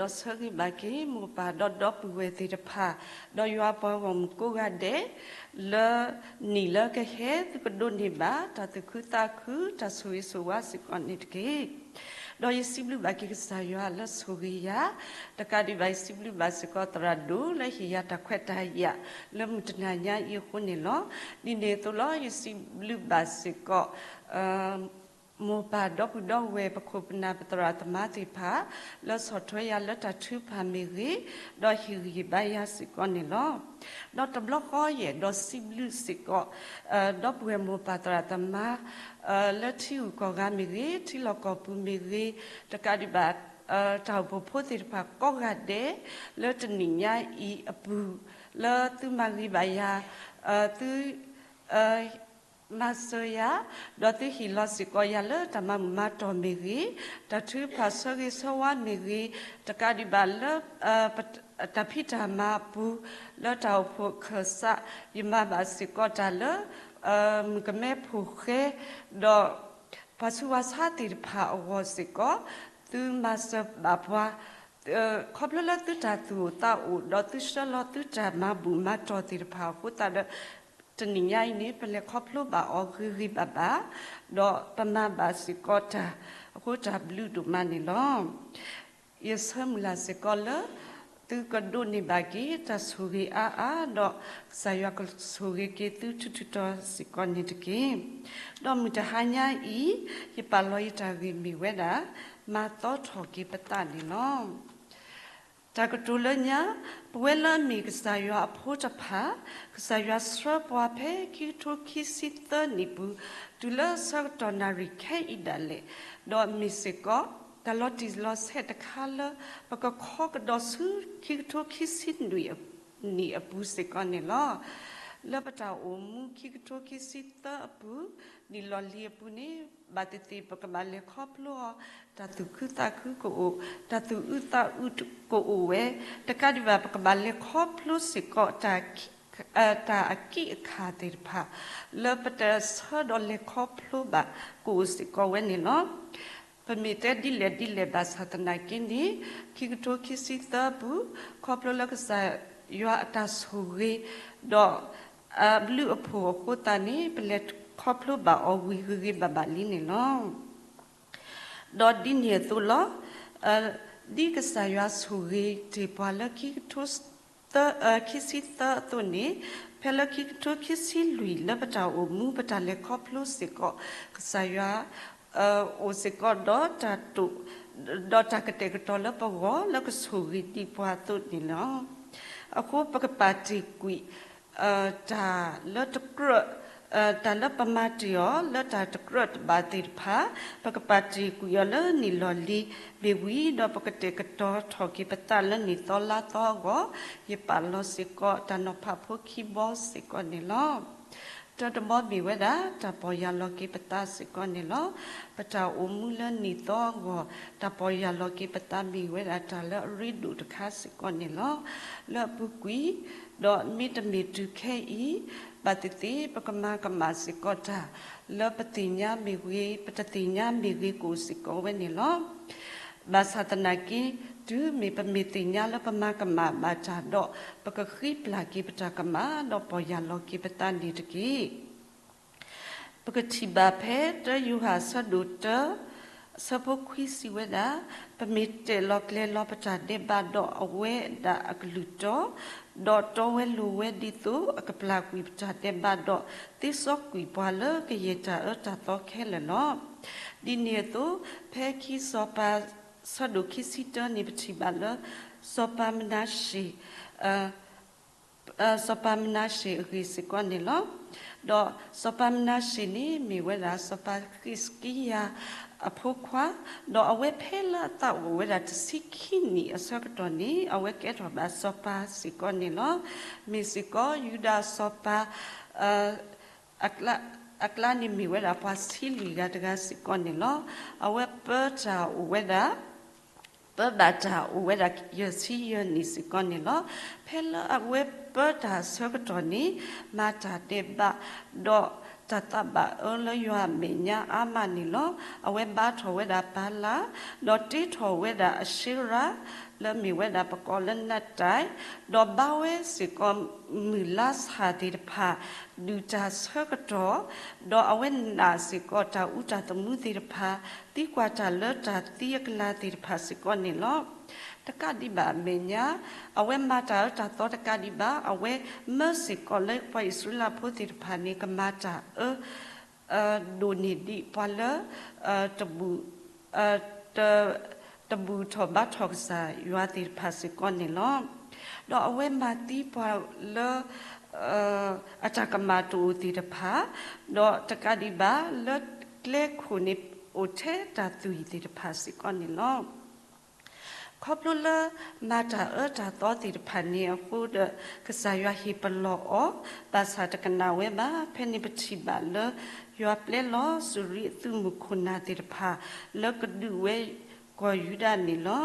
ဒီးဆၢဂ့ၤဘၣ်က့ၤမိၢ်ပၢ်ဒီးဒီပုၢ်ဝဲၢ်သ့ၣ်တဖၣ်, ဒီးယွၤပှၤဂီၢ်မုၢ်ကိးဂၤဒဲး, လၢနံၣ်လၢကဟဲ သုကဒိးန့ၢ်ဘၣ်တၢ်သူၣ်ခုသးခု တၢ်ဆိၣ်ဂ့ၤဆိၣ်ဝါစ့ၢ်ကီးန့ၣ်တက့ၢ်. ဒီးယစံးဘျုးဘၣ်က့ၤကစၢ်ယွၤလၢဆိၣ်ဂ့ၤယၤ, တကးဒံးဘၣ် ယစံးဘျုးဘၣ်စ့ၢ်ကီးသရၣ်ဒိၣ်လၢဟ့ၣ်ယၤတၢ်ခွဲးတၢ်ယာ် လၢမုၢ်တနၤညါအံၤအဃိန့ၣ်လီၤ. ဒ်န့ၣ်အသိးလီၤ ယစံးဘျုးဘၣ်စ့ၢ်ကီး မိၢ်ပၢ်ဒီပုၢ်ဒီဝဲၢ် ပခိၣ်ပနၢ်ပသရၣ်သမါသ့ၣ်တဖၣ် လၢဆီၣ်ထွဲယၤလၢတၢ်ထုကဖၣ်မ့ၢ်ဂ့ၤ, ဒီးဟ့ၣ်ဂံၢ်ဘါယၤစ့ၢ်ကီးန့ၣ်လီၤ. ဒီးတဘျီဃီယအဲၣ်ဒိးစံးဘျုးစ့ၢ်ကီး ဒီပုၢ်ဝဲၢ်မိၢ်ပၢ်သရၣ်သမါ လၢထံဂုၤကီၢ်ဂၤမ့ၢ်ဂ့ၤ, ထံလီၢ်ကီၢ်ပူၤမ့ၢ်ဂ့ၤ, တကးဒံးဘၣ် တၢ်အိၣ်ဖှိၣ်ဖိသ့ၣ်တဖၣ်ကိးဂၤဒဲး လၢတနံၣ်ညါအံၤအပူၤ လၢသုမၤဂ့ၤဘၣ်ယၤ, သု မၤစၢၤယၤ, ဒီးသုဟ့ၣ်လီၤစ့ၢ်ကီးယၤလၢတၢ်မၤမုာ်မၤတီၢ်မ့ၢ်ဂ့ၤ, တၢ်ထုကဖၣ်ဆၢဂ့ၤဆၢဝါမ့ၢ်ဂ့ၤ, တကးဒံးဘၣ်လၢ တၢ်ဖံးတၢ်မၤအပူၤ, လၢတၢ်အိၣ်ဖှိၣ်အခၢၣ်စး, ယမၤဘၣ်စ့ၢ်ကီးတၢ်လၢ မုၣ်ကမဲဖိဃဲ, ဒီး ပှၤဆူးပှၤဆါသ့ၣ်တဖၣ်အဂီၢ်စ့ၢ်ကီး, သုမၤစၢၤဘၣ်ပှၤ, ခီဖျိလၢသုတၢ်သူၣ်အိၣ်သးအိၣ် ဒီးသုဆှၢလီၤသုတၢ်မၤဘူၣ်မၤတီၢ်သ့ၣ်တဖၣ်အဃိသတးဒီး, တနံၣ်ညါအံၤန့ၣ် ပလဲၤခီဖျိဘၣ်အီၤဂ့ၤဂ့ၤဘၣ်ဘၣ်, ဒီးပမၤဘၣ်စ့ၢ်ကီးတၢ်အဃိ တၢ်ဘျုးဒိၣ်မးန့ၣ်လီၤ. ယဆၢမုၢ်လၢ်စ့ၢ်ကီးလၢ သုကဒိးန့ၢ်ဘၣ်က့ၤတၢ်ဆိၣ်ဂ့ၤအါအါ, ဒီးကစၢ်ယွၤကဆိၣ်ဂ့ၤက့ၤသုထူးထူးတီၤတီၤစ့ၢ်ကီးန့ၣ်တက့ၢ်. ဒီးမုၢ်တဟါညါအံၤ, ယပာ်လီၤယတၢ်ဂ့ၢ်မ့ၢ်ဝဲဒၣ်, မၤသီထီၣ်က့ၤပသးန့ၣ်လီၤ. တၢ်ကတိၤလၢညါ, ပဝဲလၢအမ့ၢ်ကစၢ်ယွၤအဖိတဖၣ်, ကစၢ်ယွၤဆှၢပှၤဖဲခံကထိခံဆံသၢနံၣ်ပူၤ, တုၤလၢဆၢကတီၢ်နၣ်ရံၣ်ခဲအံၤဒၣ်လဲာ်, ဒီးမ့ၢ်စ့ၢ်ကီး တၢ်လီၤတံၢ်လီၤဆဲးတခါလၢ ပကခီကဒီးဆူခံကထိခံဆံနွံနံၣ်အပူၤစ့ၢ်ကီးန့ၣ်လီၤ. လၢပတၢ်အိၣ်မူခံကထိခံဆံသၢအပူၤ, နံၣ်လီၢ်လံၤအပူၤန့ၣ်, ဘၣ်သ့ၣ်သ့ၣ်ပကဘၣ်လဲၤခီဖျိအီၤ, တၢ်သူၣ်ခုသးခုကအိၣ်, တၢ်သူၣ်အုးသးအုးကအိၣ်ဝဲ, တကးဒံးဘၣ် ပကဘၣ်လဲၤခီဖျိစ့ၢ်ကီး တၢ်အကံၢ်အခၣ်သ့ၣ်တဖၣ် လၢပတဆၢဒီးလဲၤခီဖျိဘၣ်ကအိၣ်စ့ၢ်ကီးဝဲန့ၣ်လီၤ. ပမ့ၢ်တဲဒ်လဲၣ်ဒ်လဲၣ်ဘၣ်ဆၣ်သနာ်က့န့ၣ်, ခံကထိခံဆံသၢပူၤ, ခီဖျိလၢကစၢ်ယွၤအတၢ်ဆိၣ်ဂ့ၤ, ဒီး အဘျုးအဖှိၣ်အဃိသတးန့ၣ် ပလဲၤခီဖျိဘၣ်အီၤဝံၤဂ့ၤဂ့ၤဘၣ်ဘၣ်လံန့ၣ်လီၤ. ဒီးဒ်န့ၣ်အသိးလီၤ. ဒ်ကစၢ်ယွၤဆိၣ်ဂ့ၤတ့ၢ်ပှၤလၢခံကထိ ခံဆံသၢအသိးန့ၣ်, ဖဲလၢခံကထိခံဆံလွံၢ်လၢပတၢ်အိၣ်မူပတၢ်လဲၤခီဖျိစ့ၢ်ကီး, ကစၢ်ယွၤ အိၣ်စ့ၢ်ကီးဒီးတၢ်တိာ်, ဒီးတၢ်ကတဲာ်ကတီၤလၢပဂီၢ်လၢကဆိၣ်ဂ့ၤဒံးပှၤအသိးန့ၣ်လီၤ. အဃိပကပာ်တ့ၢ်ကွံာ် တၢ်လၢတကြၢး, တၢ်လၢပမၤတ့ၢ်အီၤ လၢတၢ်တကြၢးတဘၣ်သ့ၣ်တဖၣ်, ပကပာ်တ့ၢ်ကွံာ်အီၤလၢနံၣ်လီၢ်လံၤမ့ၢ်ဝံၤဒီး ပကတဲာ်ကတီၤထီၣ်က့ၤပသးလၢနံၣ်သီလါသီအဂီၢ်, ယပာ်လီၤစ့ၢ်ကီးတၢ်နီၤဖးဖိခံဘီစ့ၢ်ကီးန့ၣ်လီၤ. တၢတဘီမ့ၢ်ဝဲဒၣ် တၢ်ပီၢ်ယၢ်လီၤက့ၤပသးစ့ၢ်ကီးန့ၣ်လီၤ. ပတၢ်အိၣ်မူလၢနံၣ်သီအဂီၢ်, တၢ်ပီၢ်ယၢ်လီၤက့ၤပသးမ့ၢ်ဝဲဒၣ်တၢ်လၢအရ့ဒိၣ်တခါစ့ၢ်ကီးန့ၣ်လီၤ. လၢအပူၤကွံာ်, ဒီးမ့တမ့ၢ်တုၤခဲအံၤ, ဘၣ်သ့ၣ်သ့ၣ် ပကမၤကမၣ်စ့ၢ်ကီးတၢ်, လၢပသ့ၣ်ညါမ့ၢ်ဂ့ၤ, ပတသ့ၣ်ညါမ့ၢ်ဂ့ၤကအိၣ်စ့ၢ်ကီးဝဲန့ၣ်လီၤ. ဘၣ်ဆၣ်သနာ်က့, တုၤမ့ၢ်ပမ့ၢ်သ့ၣ်ညါလၢပမၤကမၣ်ဘၣ်တၢ်ဒီး, ပကဃံပျၢ်က့ၤပတၢ်ကမၣ်, ဒီးပီၢ်ယၢ်လီၤက့ၤပသးန့ၣ်တက့ၢ်. ပကထံၣ်ဘၣ်ဖဲတၢယိၤဟၣ်အဆၢဒိၣ်တၢ, အဆၢဖိခွံစံးဝဲဒၣ်, ပမ့ၢ်တဲာ်လီၤကျဲၤလီၤပတၢ်ဒဲးဘးဒီးအဝဲဒၣ်အကလုၢ်တီ, ဒီးတီဝဲလိၤဝဲဒ်သိးအကပျၢ်ကွံာ်ပတၢ်ဒဲးဘးဒီး, သ့စီကွံာ်ပှၤလၢကယဲၢ်တၢ်အၢတၢ်သီခဲလၢာ်လီၤ. ဒ်န့ၣ်အသိး, ဖဲခံစီၤပၤ ဆၢဒိၣ်ခံဆံတၢန့ၣ် ပထံၣ်ဘၣ်လၢ စီၤပၤမနၤရှ့ၤ စီၤပၤမနၤရှ့ၤအဂ့ၢ်စ့ၢ်ကီးန့ၣ်လီၤ. ဒီးစီၤပၤမနၤရှ့ၤန့ၣ် မ့ၢ်ဝဲဒၣ်စီၤပၤဃံးစကံယၤအဖိခွါ, ဒီးအဝဲဖဲလၢအသးအိၣ်ဝဲဒၣ်တဆံခံနံၣ်အဆၢကတီၢ်န့ၣ် အဝဲကဲထီၣ်ဘၣ်စီၤပၤစ့ၢ်ကီးန့ၣ်လီၤ. မ့ၢ်စ့ၢ်ကီးယူဒၤစီၤပၤ အကျါန့ၣ်မ့ၢ်ဝဲဒၣ်ပှၤဆံးလွံၢ်ဂၤတဂၤစ့ၢ်ကီးန့ၣ်လီၤ. အဝဲပၢတၢ်အိၣ်ဝဲဒၣ် ပၢဘၣ်တၢ်အိၣ်ဝဲဒၣ်ယဲၢ်ဆံယဲၢ်နံၣ်စ့ၢ်ကီးန့ၣ်လီၤ. ဖဲလၢအဝဲပၢတၢ်အဆၢကတီၢ်န့ၣ် မၤတၢ်ဒဲးဘး, ဒီးတၢ်သးဘၣ်အၢလၢယွၤအမဲာ်ညါအါမးန့ၣ်လီၤ. အဝဲဘါထီၣ်ဝဲဒၣ်ပၤလၢ်, ဒီးတ့ထီၣ်ဝဲဒၣ်အၡ့ရၤ, လၢမ့ၢ်ဝဲဒၣ်ပကိးလၢနးတၢ်, ဒီးဘါဝဲစ့ၢ်ကီးမုၢ်လါဆၣ်သ့ၣ်တဖၣ် ဒုၣ်တၢ်ဆၢကတီၢ်, ဒီးအဝဲနာ်စ့ၢ်ကီးတၢ်အူတၢ်သမူသ့ၣ်တဖၣ်, သံကွၢ်တၢ်လၢတၢ်သံအကလၤသ့ၣ်တဖၣ်စ့ၢ်ကီးန့ၣ်လီၤ. တကးဒံးဘၣ်အမဲာ်ညါ, အဝဲမၤတၢ်အၢတၢ်သီတကးဒံးဘၣ်, အဝဲမၢစ့ၢ်ကီးလၢပှၤအံၣ်စရ့လးဖိသ့ၣ်တဖၣ်န့ၣ် ကမၤတၢ်အၢ ဒိၣ်န့ၢ်ဒံးပှၤလၢ တဘူၣ် တ တဘူၣ်ထီၣ်ဘါထီၣ်ကစၢ်ယွၤသ့ၣ်တဖၣ်စ့ၢ်ကီးန့ၣ်လီၤ. ဒီးအဝဲမၤသံပှၤလၢ အတၢ်ကမၣ်တအိၣ်သ့ၣ်တဖၣ်, ဒီးတကးဒံးဘၣ် လၢကျဲခိၣ်န့ၣ်အိၣ်ထဲတၢ်သွံၣ်သ့ၣ်တဖၣ်စ့ၢ်ကီးန့ၣ်လီၤ. ခီဖျိလၢမၤတၢ်အၢတၢ်သီသ့ၣ်တဖၣ်န့ၣ်အဃိဒီး ကစၢ်ယွၤဟ့ၣ်ပလီၢ်အီၤ, ဘၣ်ဆၣ်တကနၣ်ဝဲဘၣ်. ဖဲန့ၣ်ပထံၣ်ဘၣ်လၢ ယွၤပျဲလီၤစူၤရံအသုးမုၢ်ခိၣ်နၢ်သ့ၣ်တဖၣ် လၢကဒုးဝဲကီၢ်ယူဒၤန့ၣ်လီၤ.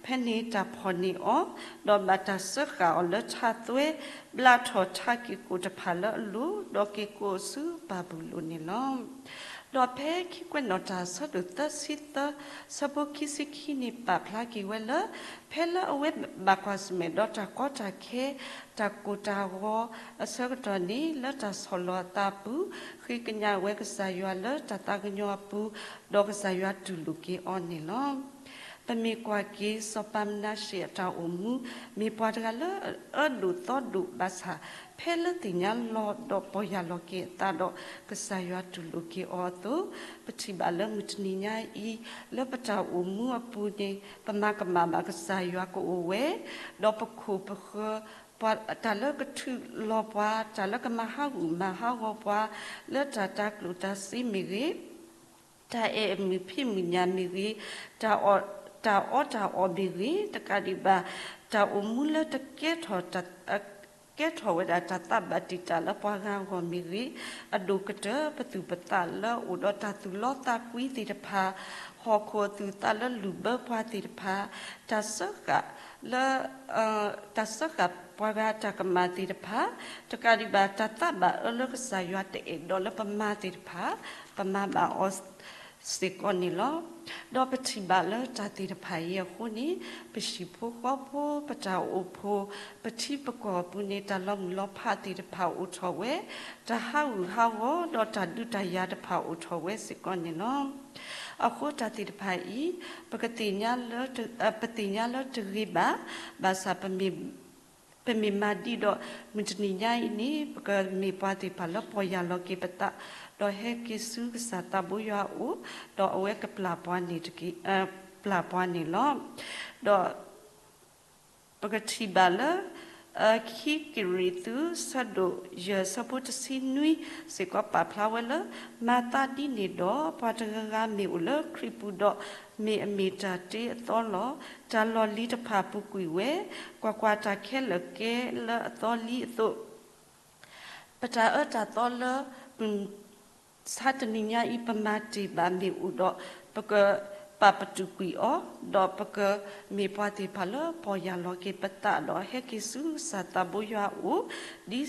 ဖဲန့ၣ်တၢ်ဖီၣ်န့ၢ်အီၤ, ဒီးဘၣ်တၢ်စၢဃာ်အီၤလၢထးသွဲ, ဘျးထီၣ်ထးက့ၢ်ကိၣ်တဖၣ်လၢအလိၤ, ဒီးက့ၤကိးဆူဘၤဘူလိၣ်န့ၣ်လီၤ. ဒီးဖဲခံကွဲးနီၣ်တၢ်အဆၢဒိၣ်သၢဆံသၢ ဆၢဖိခံဆံခံန့ၣ် ပာ်ဖျါက့ၤဝဲလၢ ဖဲလၢအဝဲဘၣ်ကွၢ်ဆၢၣ်မဲာ်ဒီးတၢ်ကီတၢ်ခဲ တၢ်ကိၢ်တၢ်ဂီၤအဆၢကတီၢ်န့ၣ် လၢတၢ်ဆီၣ်လီၤအသးအပူၤ ဃ့ကညးဝဲကစၢ်ယွၤလၢတၢ်သးကညီၤအပူၤ, ဒီးကစၢ်ယွၤတူၢ်လိာ်က့ၤအီၤန့ၣ်လီၤ. ပမ့ၢ်ကွၢ်က့ၤစီၤပၤမနၤရှ့အတၢ်အိၣ်မူ, မ့ၢ်ပှၤတဂၤလၢအအၢဒိၣ်သီဒိၣ်ဘၣ်ဆၣ်, ဖဲလၢသ့ၣ်ညါလီၤဒီးပီၢ်ယၢ်လီၤက့ၤအသးဒီး ကစၢ်ယွၤတူၢ်လိာ်က့ၤအီၤအသိး, ပထံၣ်ဘၣ်လၢမုၢ်တနံၤညါအံၤ လၢပတၢ်အိၣ်မူအပူၤန့ၣ် ပမၤကမၣ်ဘၣ်ကစၢ်ယွၤကအိၣ်ဝဲ, ဒီးပခိၣ်ပဃၢၤ ပှၤတၢ်လၢကထုးလီၤပှၤ, တၢ်လၢကမၤဟးဂူာ်မၤဟးဂီၤပှၤ, လၢတၢ်တၤကျိၣ်တၤစ့မ့ၢ်ဂ့ၤ, တၢ်အဲၣ်အမုၢ်ဖံးမုၢ်ညၣ်မ့ၢ်ဂ့ၤ, တၢ်အီၣ်တၢ်အီမ့ၢ်ဂ့ၤ, တကးဒံးဘၣ် တၢ်အိၣ်မူလၢတကဲထီၣ် ကဲထီၣ်ဝဲဒၣ်တၢ်သးဘၣ်တံာ်တာ်လၢပှၤဂၤအဂီၢ်မ့ၢ်ဂ့ၤ, အဒိၣ်ကတၢၢ်ပသူၣ်ပသးလၢအိၣ်ဒီးတၢ်သူၣ်လီသးကွံသ့ၣ်တဖၣ်, ဟီၣ်ခိၣ်အသူၣ်အသးလၢလူၢ်ဘၢပှၤသ့ၣ်တဖၣ်, တၢ်စၢဃာ်လၢ တၢ်စၢဃာ်ပှၤဂၤတၢ်ကမၣ်သ့ၣ်တဖၣ်, တကးဒံးဘၣ် တၢ်သးဘၣ်အၢလၢကစၢ်ယွၤတအဲၣ်ဒိးလၢပမၤသ့ၣ်တဖၣ်, ပမၤဘၣ်အီၤစ့ၢ်ကီးန့ၣ်လီၤ. ဒီးပထံၣ်ဘၣ်လၢတၢ်သ့ၣ်တဖၣ်အံၤအဃိန့ၣ်, ပဟံၣ်ဖိဃီဖိ, ပတၢ်အိၣ်ဖှိၣ်, ပထံပကီၢ်အပူၤန့ၣ် တၢ်လီၤမုၢ်လီၤဖးသ့ၣ်တဖၣ်အိၣ်ထီၣ်ဝဲ, တၢ်ဟးဂူာ်ဟးဂီၤ ဒီးတၢ်ဒုးတၢ်ယၤတဖၣ်အိၣ်ထီၣ်ဝဲစ့ၢ်ကီးန့ၣ်လီၤ. အဃိတၢ်သ့ၣ်တဖၣ်အံၤ ပကသ့ၣ်ညါလၢ ပသ့ၣ်ညါလၢတဂ့ၤဘၣ်, ဘၣ်ဆၣ် ပမ့ၢ်မၤဒံးဒီး မုၢ်တနံၤညါအံၤန့ၣ် ပကမ့ၢ်ပှၤသ့ၣ်တဖၣ်လၢပီၢ်ယၢ်လီၤက့ၤပသး, ဒီးဟဲက့ၤဆူကစၢ်သးဘိယွၤအအိၣ်, ဒီးအဝဲကပျၢ်ပှၤန့ၣ်တက့ၢ်, ပျၢ်ပှၤန့ၣ်လီၤ. ဒီး ပကထံၣ်ဘၣ်လၢ ခံကရံၣ်သူး ဆၢဒိၣ်ယဲၢ် ဆၢဖိတဆံနွံ စ့ၢ်ကီးပာ်ဖျါဝဲလၢ မၤသးဒ်န့ၣ်ဒီး ပှၤတဂၤဂၤမ့ၢ်အိၣ်လၢခရံာ်ပူၤဒီး မ့ၢ်အမ့ၢ်တၢ်တ့အသီလီၤ. တၢ်လီၢ်လံၤတဖၣ်ပူၤကွံာ်ဝဲ, ကွၢ်ကွၢ်, တၢ်ခဲလၢာ်ကဲလၢအသီလံအသိး ပတၢ်အၢတၢ်သီလၢ မုၢ်ဆါတနံၤညါအံၤ ပမၤတ့ၢ်ဘၣ်မ့ၢ်အိၣ်ဒီး ပကပာ်ပတုာ်ကွံာ်အီၤ, ဒီးပကမ့ၢ်ပှၤသ့ၣ်တဖၣ်လၢပီၢ်ယၢ်လီၤက့ၤပသး ဒီးဟဲက့ၤဆူကစၢ်သးဘိယွၤအအိၣ်, ဒ်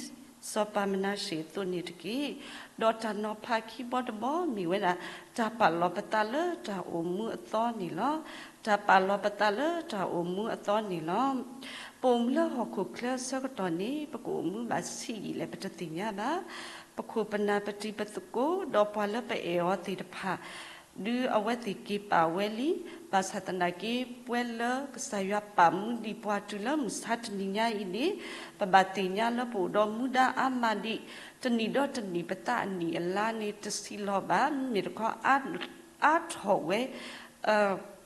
စီၤပၤမနၤၡ့အသိးန့ၣ်တက့ၢ်. ဒီးတၢ်နီၤဖးခံဘီတဘီမ့ၢ်ဝဲဒၣ် တၢ်ပာ်လီၤပသးလၢတၢ်အိၣ်မူအသီန့ၣ်လီၤ. တၢ်ပာ်လီၤပသးလၢတၢ်အိၣ်မူအသီန့ၣ်လီၤ. ပအိၣ်မူလၢဟီၣ်ခိၣ်ချၢအဆၢကတီၢ်န့ၣ် ပကအိၣ်မူဘၣ်ဆံးယံာ်လဲၣ် ပတသ့ၣ်ညါဘၣ်. ပခိၣ်ပနၢ်ပတံၤပသကိး ဒီးပှၤလၢပအဲၣ်အီၤသ့ၣ်တဖၣ် ဒုးအဝဲသ့ၣ်က့ၤပာ်ဝဲလံ. ဘၣ်ဆၣ်သနာ်က့ ပဝဲလၢကစၢ်ယွၤပာ်မူဒံးပှၤတုၤလၢမုၢ်ဆါတနံၤညါအံၤန့ၣ် ပဘၣ်သ့ၣ်ညါလၢပအိၣ်ဒီးမူဒါအါမးဒံး, တနံၣ်ဒီးတနံၣ်ပသးအနံၣ်အလါန့ၣ် တဆံးလီၤဘၣ်. မ့မ့ၢ်တခီ အါထီၣ်ဝဲ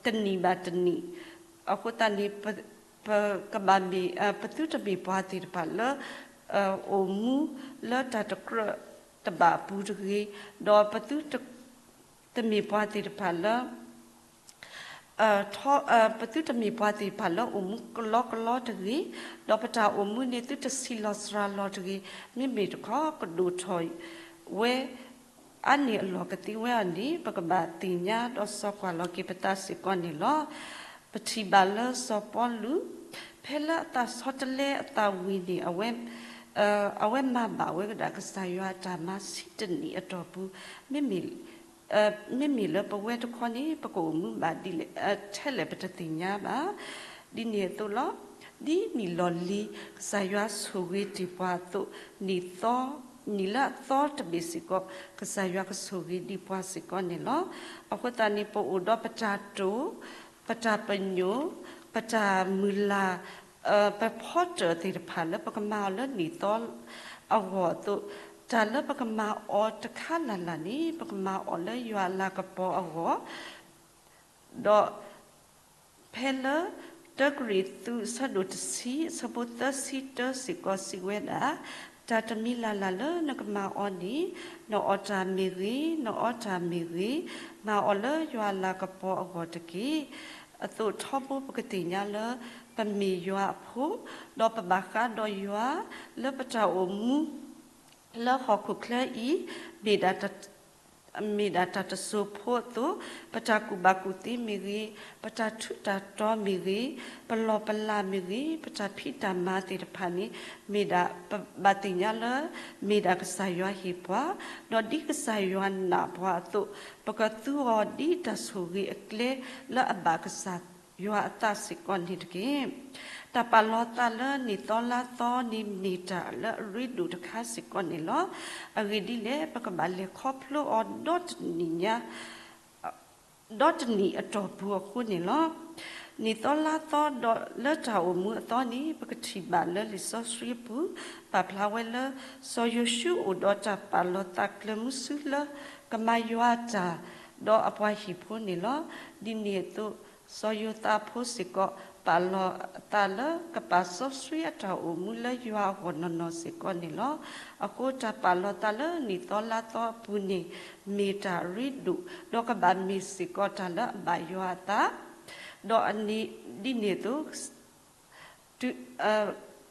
တနံၣ်ဘၣ်တနံၣ်. အဃိသတးန့ၣ် ပကဘၣ်မ့ၢ် ပသုတမ့ၢ်ပှၤသ့ၣ်တဖၣ်လၢ အိၣ်မူလၢတၢ်တကြၢးတဘၣ်အပူၤတဂ့ၤ, ဒီးပသုတမ့ၢ်ပှၤသ့ၣ်တဖၣ်လၢ ပသုတမ့ၢ်ပှၤသ့ၣ်တဖၣ်လၢအိၣ်မူကလီကလီတဂ့ၤ, ဒီးပတၢ်အိၣ်မူန့ၣ်သုတဆံးလီၤစှၤလီၤတဂ့ၤ. မ့မ့ၢ်တခီ ကဒိၣ်ထီၣ်ဝဲ အါန့ၢ်အလီၢ်ကသ့ဝဲအီၤန့ၣ် ပကဘၣ်သ့ၣ်ညါဒီးစီၤကွၢ်လီၤက့ၤပသးစ့ၢ်ကီးန့ၣ်လီၤ. ပထံၣ်ဘၣ်လၢစီၤပီလူး ဖဲလၢအသးဆီတလဲအသးဝံၤန့ၣ် အဝဲမၤဘၣ်ဝဲဒၣ်ကစၢ်ယွၤအတၢ်မၤဆံတနံၣ်အတီၢ်ပူၤ, မ့မ့ၢ်လၢပဝဲတခီန့ၣ် ပကအိၣ်မူဘၣ်ဒ်လဲၣ်ထဲလဲၣ် ပတသ့ၣ်ညါဘၣ်. ဒ်န့ၣ်အသိးလီၤ. ဒ်နံၣ်လီၢ်လံၤ ကစၢ်ယွၤဆိၣ်ဂ့ၤတ့ၢ်ပှၤအသိး, နံၣ်သီ, နံၣ်လၢအသီတဘ့ၣ်စ့ၢ်ကီး ကစၢ်ယွၤကဆိၣ်ဂ့ၤဒံးပှၤစ့ၢ်ကီးန့ၣ်လီၤ. အဃိသတးန့ၣ် ပအိၣ်ဒီးပတၢ်တိာ်, ပတၢ်ပညိၣ်, ပတၢ်မုၢ်လၢ်, ပဖီတၢၣ်သ့ၣ်တဖၣ်လၢပကမၤအီၤလၢနံၣ်သီအဂီၢ်အသိး, တၢ်လၢပကမၤအီၤတခါလၢ်လၢ်န့ၣ် ပကမၤအီၤလၢယွၤအလၤကပီၤအဂီၢ် ဒီး ဖဲလၢ တၢကရံၣ်သူး အဆၢဒိၣ်တဆံ အဆၢဖိသၢဆံတၢစ့ၢ်ကီးစံးဝဲဒၣ်, တၢ်တမံၤလၢ်လၢ်လၢနကမၤအီၤန့ၣ်, နအီၣ်တၢ်မ့ၢ်ဂ့ၤ, နအီတၢ်မ့ၢ်ဂ့ၤ, မၤအီၤလၢယွၤအလၤကပီၤအဂီၢ်တက့ၢ်. အသိးထီဘိပကသ့ၣ်ညါလၢ ပမ့ၢ်ယွၤအဖိ, ဒီးပဘၣ်ဃးဒီးယွၤ လၢပတၢ်အိၣ်မူ လၢဟီၣ်ခိၣ်ချၢအံၤ မ့ၢ်ဒၣ်တၢ်တစိၤဖိအသိး, ပတၢ်ကူၣ်ဘၣ်ကူၣ်သ့မ့ၢ်ဂ့ၤ, ပတၢ်ထူးတၢ်တီၤမ့ၢ်ဂ့ၤ, ပလီၢ်ပလၤမ့ၢ်ဂ့ၤ, ပတၢ်ဖံးတၢ်မၤသ့ၣ်တဖၣ်န့ၣ် မ့ၢ်ဒၣ် ပဘၣ်သ့ၣ်ညါလၢ မ့ၢ်ဒၣ်ကစၢ်ယွၤဟ့ၣ်ပှၤ, ဒီးဒ်ကစၢ်ယွၤနာ်ပှၤအသိး, ပကသူအီၤဒ်တၢ်ဆိၣ်ဂ့ၤအကျဲ လၢအဘၣ်ကစၢ်ယွၤအသးစ့ၢ်ကီးန့ၣ်တက့ၢ်. တၢ်ပာ်လီၤသးလၢနံၣ်သီလါသီန့ၣ် မ့ၢ်တၢ်လၢအရ့ဒိၣ်တခါစ့ၢ်ကီးန့ၣ်လီၤ. အဂ့ၢ်ဒ်လဲၣ်, ပကဘၣ်လဲၤခီဖျိအီၤဒီတနံၣ်ညါ ဒီတနံၣ်အတီၢ်ပူၤအဃိန့ၣ်လီၤ. နံၣ်သီလါသီဒီးလၢတၢ်အိၣ်မူအသီန့ၣ် ပကထံၣ်ဘၣ်လၢလံာ်စီဆှံအပူၤ ပာ်ဖျါဝဲလၢ စီၤယိၤၡူအိၣ်ဒီးတၢ်ပာ်လီၤသးကျၢၤမုဆူလၢ ကမၤယွၤအတၢ် ဒီးအပှၤဟံၣ်ဖိန့ၣ်လီၤ. ဒ်န့ၣ်အသိး စီၤယိၤသးအဖိစ့ၢ်ကီး ပာ်လီၤအသးလၢ ကပာ်စီဆှံအတၢ်အိၣ်မူလၢယွၤအဂီၢ်နီၢ်နီၢ်စ့ၢ်ကီးန့ၣ်လီၤ. အဃိတၢ်ပာ်လီၤသးလၢနံၣ်သီလါသီအပူၤန့ၣ် မ့ၢ်တၢ်ရ့ဒိၣ် ဒီးကဘၣ်မ့ၢ်စ့ၢ်ကီးတၢ်လၢအဘၣ်ယွၤအသး ဒီးဒ်န့ၣ်အသိး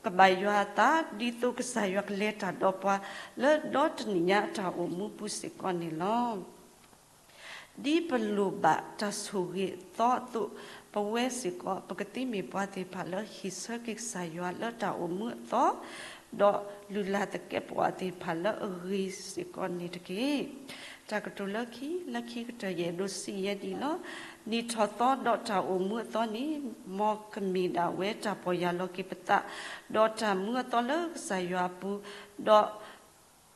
ကဘၣ်ယွၤအသး ဒ်သိးကစၢ်ယွၤကလဲၤတၢ်ဒီးပှၤ လၢဒီတနံၣ်ညါအတၢ်အိၣ်မူပူၤစ့ၢ်ကီးန့ၣ်လီၤ. ဒ်ပလိၣ်ဘၣ်တၢ်ဆိၣ်ဂ့ၤအသီအသိး, ပဝဲစ့ၢ်ကီး ပကသ့မ့ၢ်ပှၤသ့ၣ်တဖၣ်လၢဟ့ၣ်ဆၢက့ၤကစၢ်ယွၤလၢတၢ်အိၣ်မူအသီ, ဒီးလုၢ်လၢ်သကဲးပဝးသ့ၣ်တဖၣ်လၢအဂ့ၤစ့ၢ်ကီးန့ၣ်တက့ၢ်. တၢ်ကတိၤလၢခံ လၢခံကတၢၢ်ယအဲၣ်ဒိးစံးယဲဒ်အံၤလီၤ. နံၣ်ထီၣ်သီဒီးတၢ်အိၣ်မူအသီန့ၣ် မ်ကမ့ၢ်ဒၣ်ဝဲတၢ်ပီၢ်ယၢ်လီၤက့ၤပသး, ဒီးတၢ်မူအသီလၢကစၢ်ယွၤအပူၤ, ဒီး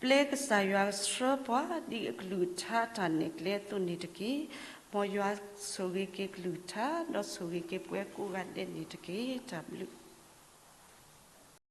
ပျဲကစၢ်ယွၤဆှၢပှၤ ဒ်အကလုၢ်ကထါတၢ်နဲၣ်ကျဲအသိးန့ၣ်တက့ၢ်. မ်ယွၤဆိၣ်ဂ့ၤက့ၤကလုၢ်ကထါ ဒီးဆိၣ်ဂ့ၤက့ၤပှၤကိးဂၤဒဲးန့ၣ်တက့ၢ်. တၢ်ဘျုး